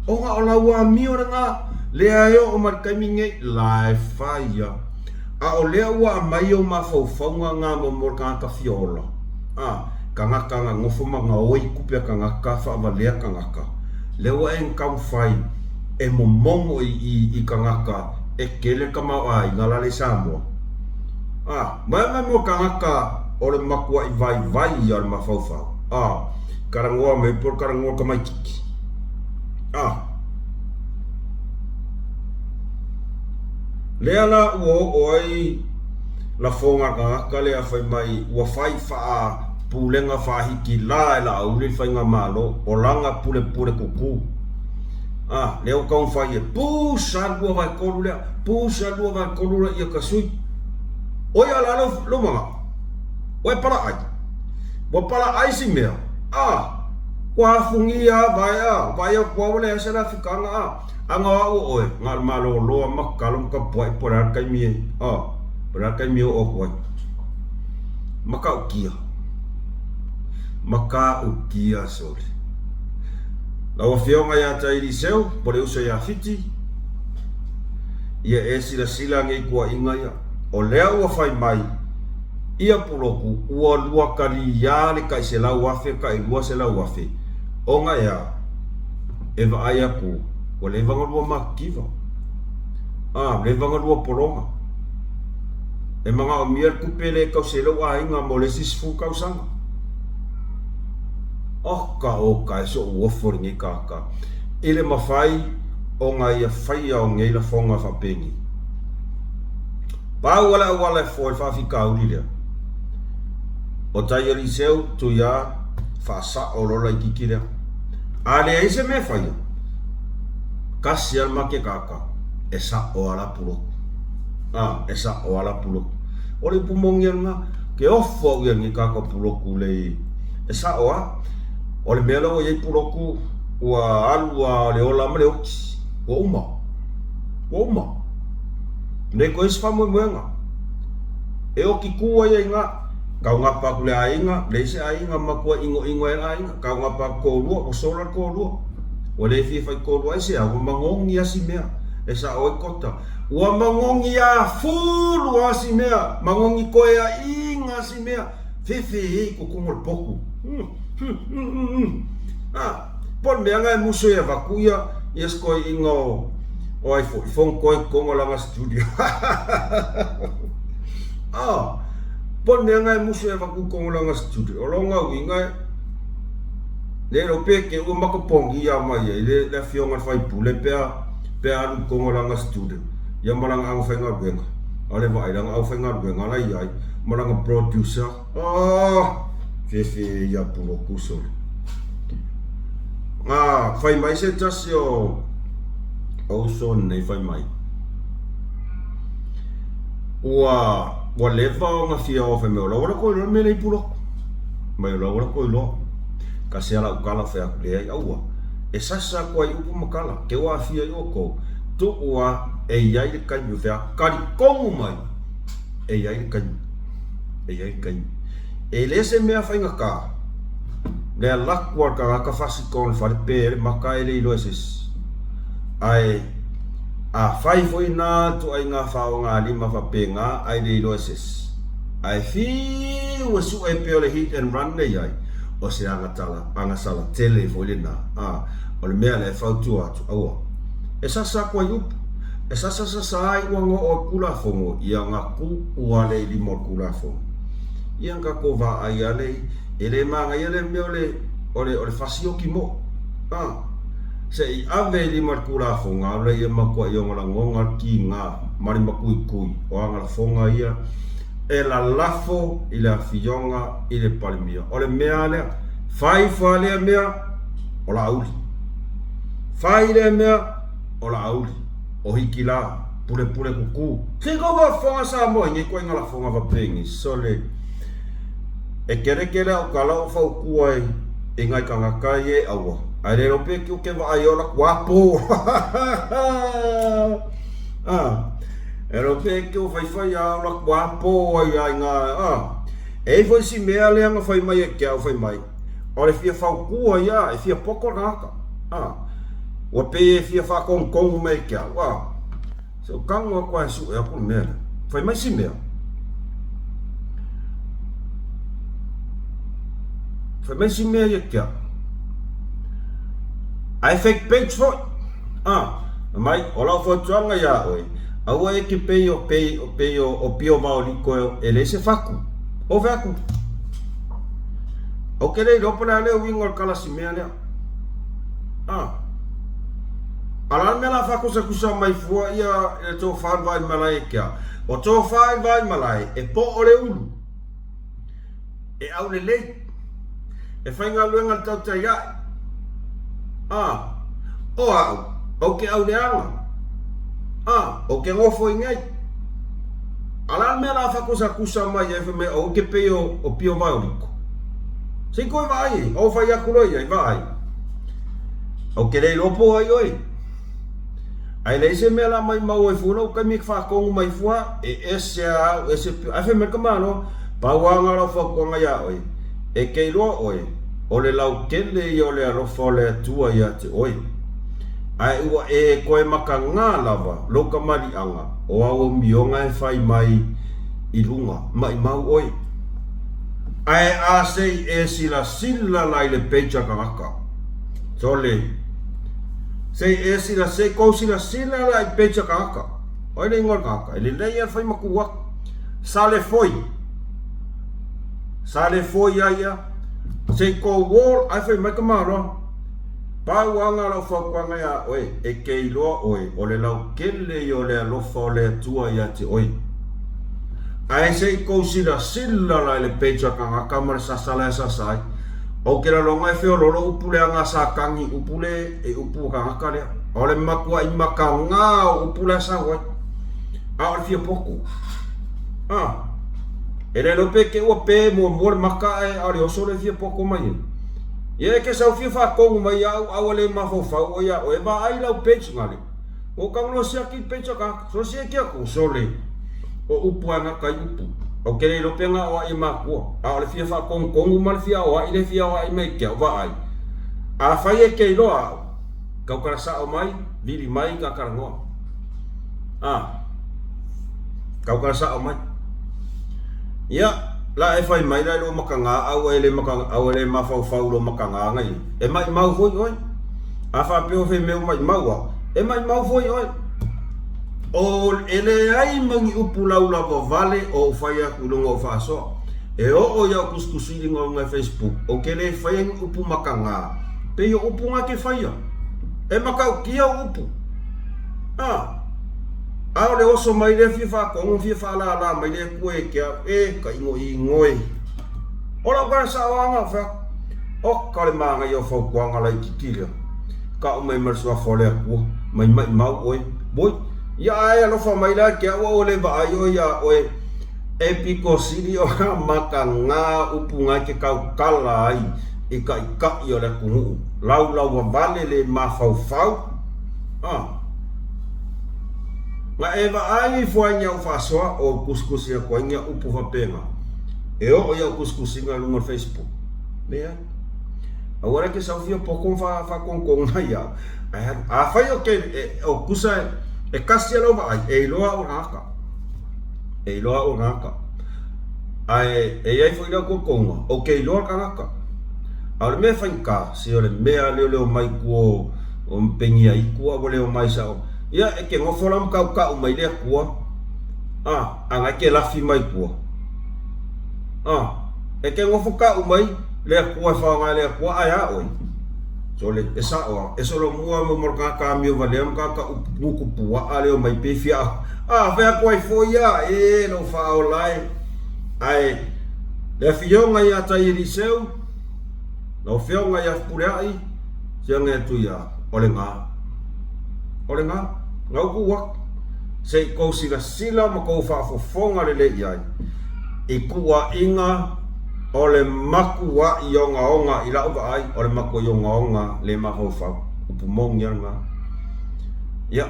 Ona o lau amio lena, lea e oo mai le taimi nei, la e fai a. A o lea ua aumai ou mafaufauga nga mo mo le tagata fia ola. A, tagata na nofo ma gaoi tupe a tagata, faavalea tagata. Lea ua e taumafai e momono i i i tagata e tele le tamaoaiga lale i Samoa. A, mai mai mo tagata o le matuaʻi vaivai ia o le mafaufau. A, talanoa mai po o le talanoa tamaititi. A, lea la ua oo ai lafoga a le tagata lea fai mai ua fai faa pulega faahikilā e Laauli le faigamalo o lana pulepule kukū. A, lea ua taumafai e pusa 2/3 lea, pusa 2/3 lea ia ka sui. O ia la lou, lou manaʻo, ua e palaʻai. Ua palaʻai si mea, a, ua afugia a vae a, vaai atu a ua leai se lafikaga a, a na o au o ʻoe, na o le malōlō a ma kalo ma kapuaʻi po o le a le taimi e, a, po o le a le taimi e oo atu ai. Matautia. Matautia sole. Lau Afioga ia Tailiseu, po o le uso ia Fiti, ia e silasila nei tuuaiga ia. O lea ua fai mai ia Puloku ua luakaliā le tai $100,000 tai $200,000 ona e a? E vaai atu ua leva ona lua matitiva, a, leva ona lua pologa. E manaomia le tupe lea e tausi ai lou aiga mo le isi 10 tausaga. Oka oka e soʻu ofo lenei tagata i le mafai ona ia faia o nei lafoga faapenei. Pau a le auala e foe le faafitauli lea, o Taialiseu Tuiā faasao loa laititi lea. A leai se mea e faia, tasi a le makekaka e sao a la puloku. A, e sao a la puloku. O le upu moni a lena, ke ofo au ia lenei tagata o puloku lei e sao a. O le mea lea ua i ai puloku, ua alu a o le ola ma le oti. Ua uma. Ua uma. Nei koe se faamoemoega. E oki kū ai ai ngā. Kaugapa aku le aiga, leai se aiga matua ʻinoʻino ai le aiga. Kaugapa aku kōlua, ua sola le kōlua. Ua le fia fai kōlua ai se a, ua magogi a si mea e saʻo ai kota. Ua magogi a fulu a si mea, magogi koe a iga si mea, fefe ei kokogo le poku. Ah, po le mea nga e muso ia vaku ia, ia se koe iga o, o ai foi, fong koe kogo langa studio. Ah, po le mea nga e muso ia vaku kogo langa studio. O longa uiga e, le lo pe ke ua makapongi ia mai ai le, le afioga le faipule pea, pea alu kogo langa studio. Ia ma langa au faigaluega. A le vaai langa au faigaluega la iai ma langa producer. Ah, fefe ia puloku sole. Ah, fai mai se tasi o o uso nei fai mai. Ua ua leva ona fia o fai mai o la wala ko iloa le mea lea i puloku. Mai o la wala ko iloa. Ka sea lau kala fai atu leai aua. E sasa aku ai upu ma kala, ke ua afia i oukou, tuʻua e iai le kaimi o fea, kalikomu mai e iai le kaimi, e iai le kaimi. E le se mea faigata, le alaku a le tagata fasika o le fale pe le maka e le iloa e se isi. Ae a fai foi na ituaiga faogalima faapena ae le iloa e se isi. Ae fiu e sue pea o le hit and run le iai, o se agatala, agasala tele foi lena. A, o le mea lea e fautua atu, aua. E sasa aku ai upu, e sasa sasa ai ua ngo o Kulafono ia nga ku ua le i lima o le Kulafono. Ia nga ko vaai a le, e le magaia le mea o le, o le, o le fasioki mo. A, se i ave i lima o le Kulafono, a ula ia matua i ona lagoga le kiga ma le makuikui o aga lafoga ia e lalafo i le afioga i le Palemia. O le mea lea, fai fa lea mea, o Laauli. Fai lea mea, o Laauli. O Hikila, pulepule kuku. Se i kou faafofoga Samoa i nei koiga lafoga faapeni, sole. E kelekele au kala o faukua i, i ngai kangaka i e aua. Ae le lo pe ki o ke vaai o la kuapo. Ah, e lo pe ki o whaiwhai a o la kuapo ai ai ngā, ah. E i foi si mea lea nga whai mai e ke au whai mai. O le fia faukua ia, e fia poko le tagata. A, ua pei e fia whaakongokongo mai e ke au. A, se o kango aku ae sue aku le mea lea. Whai mai si mea. Whai mai si mea ia ke au. Ae fake page foi. A, mai, o lau fautuaga iā oe, aua e ke pei o pei o pei o o pio vaoliko e leai se faku. O faku. O ke le iloa po o le a le uiga o le kalasi mea lea. A. A la le mea la faakusakusa mai fua ia i le tofa i le vaimalae e ke a. O tofa i le vaimalae e po o le ulu. E aulelei. E faigaluega le tautai ae. A, o au, ou ke auleaga. A, ou ke gofo i nei. A la le mea la faakusakusa mai ai fai mai ou ke pei o, o pio vaoliko. Se i koe vaai ai, o fai aku loa ia i vaai. Ou ke le iloa po o ai oe. Ae leai se mea la maimau ai fua lou taimi e faatonu mai fua, e ese a au, ese pio. Ae fai mai le tamaloa, pau lava na o lau fautuaga iā oe, e te iloa oe, o le lautele ia o le alofa o le Atua iā te oe. Ae ua e toe matagā lava lou kamaliʻaga o au omioga e fai mai i luga, maʻimau oe. Ae a se i e silasila la i le page a tagata, sole, Se i e sila, se i kou silasila la i page a tagata. O ai le ingoa o le tagata? E lelei a le fai maku aku. Sale foi. Sale foi a ia. Se i kou wall, ai fai mai ka maloa. Pau anga lau fautuaga iā oe, e ke iloa oe, o le lautele ia o le alofa o le Atua ia te oe. Ae se i kou silasila la i le page a tagata ma le sasa la e sasa ai. Ou ke laloga e feololo upu leaga a Satani upu le e upu a tagata lea. O le matuaʻi mataga o upu la e sau ai. A o le fia potu. A. E le iloa pe te ua pe muamua le maka ae a o le oso le fia poto mai ai. Ia e ke sau fia faatonu mai ia au a ua le mafaufau oe ia oe. Vaai lau page ngale. Ua kagoloa siaki i page a ka so siaki aku sole o upu a nga kai upu. Ou ke le iloa pe nga oaʻi e makua, a o le fia faakogukogū ma le fia aoaʻi le fia aoaʻi mai ke aʻu vaai. Afai e ke iloa aʻu, kaukala saʻo mai, vili mai ka kalagoa. A, kaukala saʻo mai. Ia, la e fai mai la i lou makagā au e le maka, au e le mafaufau i lou makagā ngai. E maʻimau foi oe. A faapea o fai mea ua maʻimau au, e maʻimau foi oe. O, e leai ma ni upu laulava wale o ou fai aku i luga o faasoa. E oo iaʻu kusikusiliga o luga e Facebook, ou ke le faia ni upu makagā, pei o upu nga ke faia. E makaʻukia ou upu. A, ʻaʻole oso mai lea fia faakogo fia faalālā mai le akua e ke au, e ka ʻigoʻigoe. O lau kala saʻoaga o fea, o ka le māngaia o fautuaga laitiiti lea. Kaʻu mai ma le suafa o le Akua, mai maʻimau ʻoe. Woi, ia ae alofa mai la ke aʻu ʻaʻole vaai ʻoe iā ʻoe e piko sili o ka maka ngā upu ngai ke kaukala ai i ka ikaʻi o le atunuu. Laulau wale le mafaufau. Ah. Nga e vaai ifo ai nia u faasoa o kusikusi aku ai nia upu faapena. E oo ia kusikusiga i luga o le Facebook. Leai. Aua le ke sau fia poko ma faakogukogū mai au. Ae alu. Afai o ke, e, o kusa e, e kasi a lau vaai, e iloa au e gaka. E iloa au e gaka. Ae e iai foi lau koukounga, o ke iloa le kanaka. A o le mea e faigata, se o le mea leoleo mai kua o mpengia i kua ua leo mai sao. Ia, e ke nofo la ma kaukau mai le Akua, a, a ngai ke lafi mai kua. A, e ke nofo kau mai le Akua e whaonga le Akua ae a oe. Sole, e saoa, e solomua mo mo ka ka mio valea mo ka ka upu pua leo mai pe fia. A, whea koe foi ia, e lo whaola e. Ae, le afioga ia tai Eliseu, lau afioga ia Fepuleai, siaga e tui ia, o le gā. O le gā, ngau ku atu. Se i kou silasila ma kou faafofoga lelei i ai, i kuaʻiga o le makuaʻi ogaoga i laʻu vaai, o le makuaʻi ogaoga le mafaufau, upu moni a le gā. Ia,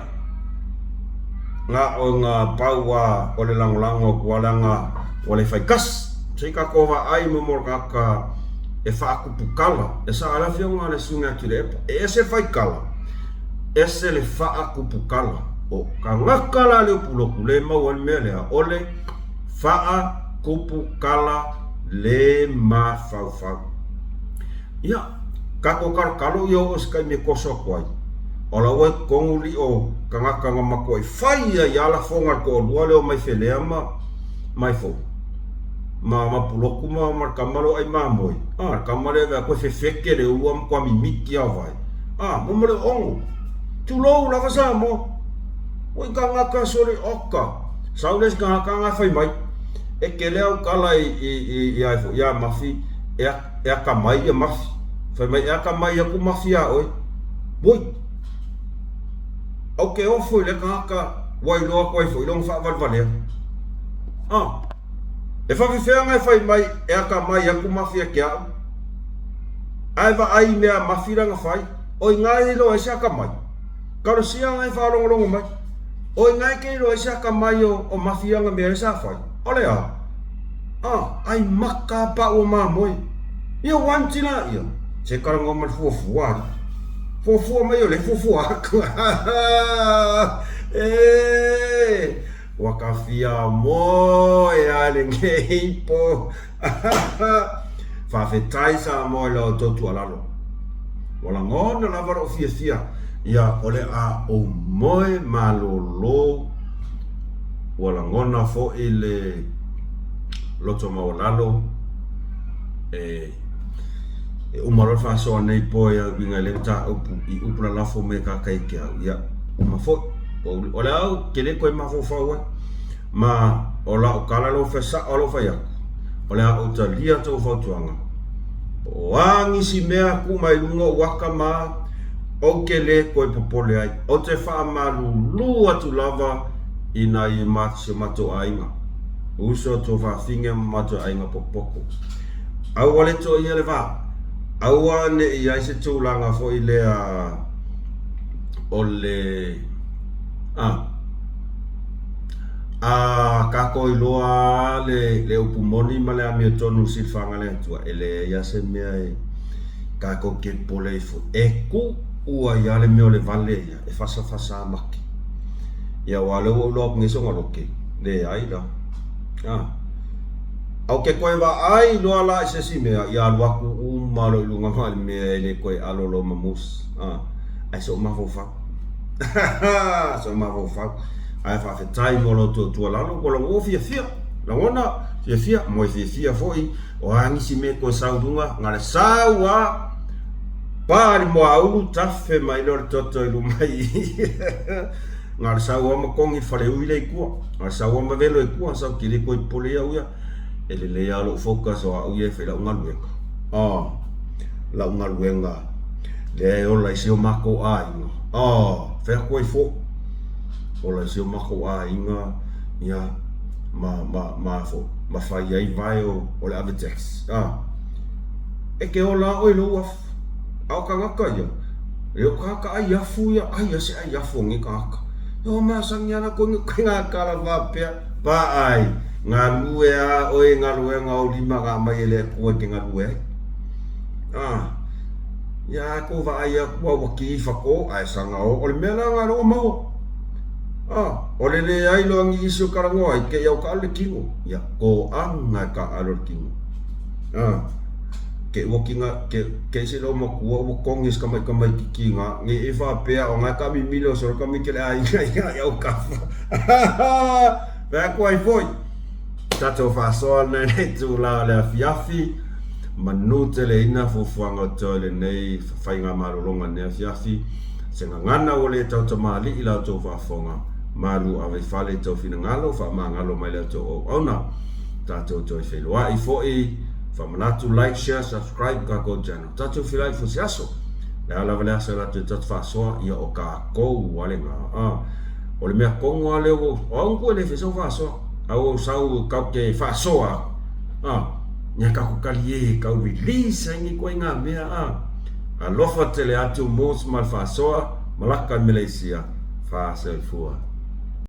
ngā o ngā pau a o le lagolago aku a leaga ua le fai kasi. Se i kākou vaai mo mo ka e faakupukala, e sa le afioga a le Susuga Tuilaepa, e ese le faikala, ese le faakupukala. O kagaka la le upu loku le maua le mea lea, o le faakupukala le mafaufau. Ia, kākou kalokalo ia oo se taimi e koso aku ai. O la ua i totonu liʻo kagaka na makuaʻi fai ia i lafoga le toalua lea o Maifelea ma Maifou. Ma ma Puloku ma ma le kama lea o ʻAimamoe. A, le kama lea e aku e fefeke le ua matua mimiti a vai. A, mo ma le oʻono. Tulou lava Samoa. Ua i kagaka sole oka. Sau le isi kagaka nga fai mai. E kele au kala i i i i ai ia Mafi e e akamai ia Mafi. Fai mai e akamai aku Mafi iā ʻoe. Woi! Au ke ofo i le kagaka ua iloa aku ai foi lona faavalevalea. Ah! E faafefeaga e fai mai e akamai aku Mafi ia ke aʻu. Ae vaai i mea a Mafi lana fai, ʻoi ngā e iloa ai se akamai. Kalosia e faalogologo mai. ʻOi ngā e ke iloa ai se akamai o, o Mafi ana mea e sa fai. O le a? A, ai maka a paʻu o mamoe. Ia wanti la ia. Se kalagoa ma le fuafua ali. Fuafua mai o le fuafua aku. E, ua ka fia moe a le nei po. Faafetai Samoa i la outou tuualalo. Ua lagona lava lou fiafia ia o le a ou moe malolo. Ua lagona foi le loto maualalo e e uma loa le faasoa nei po e uiga i le mataupu i upu lalafo me ka kai ke au. Ia, uma foi. O le au, ke le koe mafaufau ai. Ma o lau kala lou fai saʻo lou fai aku, o le a ou talia tou fautuaga. Po o a nisi mea ku mai luga o aka ma ou ke le koe popole ai, ou te faamalulu atu lava i nai ma si o matou aiga, uso tou fafine ma matou aiga pokopoko. Aua le toia le va, aua ne i ai se tulaga foi lea o le. A. A kākou iloa le, le upu moni ma le amiotonu i silifaga le Atua, e leai lava se mea e kākou ke popole ai foi. E kuʻu ai lava le mea o le vale ia, e fasafasa make. Ia, aua o lea ua ou iloa atu nei soga loke, leai la. A. A o ke koe vaai loa la i se isi mea, ia alu atu uma loa i luga ma le mea e le koe alo loa ma mus. A. Ae so'o mafaufau. So'o mafaufau. Ae faafetai mo lo outou tuualalo, ua ua fiafia. Lagona, fiafia, moe fiafia foi, o a nisi mea e toe sau i luga, na le sau a, pa le moaulu, tafe mai loa le toto i luma i i. Na le sau a ma kogi le faleui lea i tua. Na le sau a ma velo i tua, sau ke le toe popole au ia. E lelei lava lou focus o au ia e fai lau galuega. Ah, lau galuega lea e ola i si o makou aiga. Ah, fai atu ai foi. Ola i si o makou aiga, ia, ma, ma, ma, fo, ma fai ai vae o, o le ave tax. Ah, e ke ola oe i lou afu. A o tagata ia, e o tagata ai afu ia, ai a se ai afu o nei tagata. E o masani ana koe ni koe ngā kala faapea, pa ai, galue a oe i galuega o lima ga mai e le Atua e te galue ai. Ah, ia a kou vaai atu a ua ki whako, ae sanga o, o le mea la ngā loa maua. Ah, o le leai loa ni isi o karangoa ai, ke i au ka alu le kino. Ia, ko anga e ka alu le kino. Ah, ke ua ki nga, ke, ke isi lo makua ua kongi se kamai kamaititi nga, nge e faapea o nga ka mimilo solo ka mi ke le aiga i nga iau kafa. Fai atu ai foi. Tatou faasoa lena i le itula o le afiafi, manu teleina fuafuaga o toe lenei faigamalologa i lenei afiafi, se gagana ua le tautamalii la outou faafofoga, malu ave i fale i tou finagalo, faamagalo mai la outou auauna. Tatou toe feiloai foi, faamanatu like, share, subscribe kakou channel. Tatou feiloai foi se aso. Le a lava le aso e latou tatou faasoa, ia o kakou ua le ga. A, o le mea kogo a lea ua, o au koe le fai sau faasoa. Au au sau kau ke faasoa. A, nia kakou kali e kau release ai ni koe ngā mea. A, alofa tele atu mos ma le faasoa, malaka i Malaysia, faasoifua.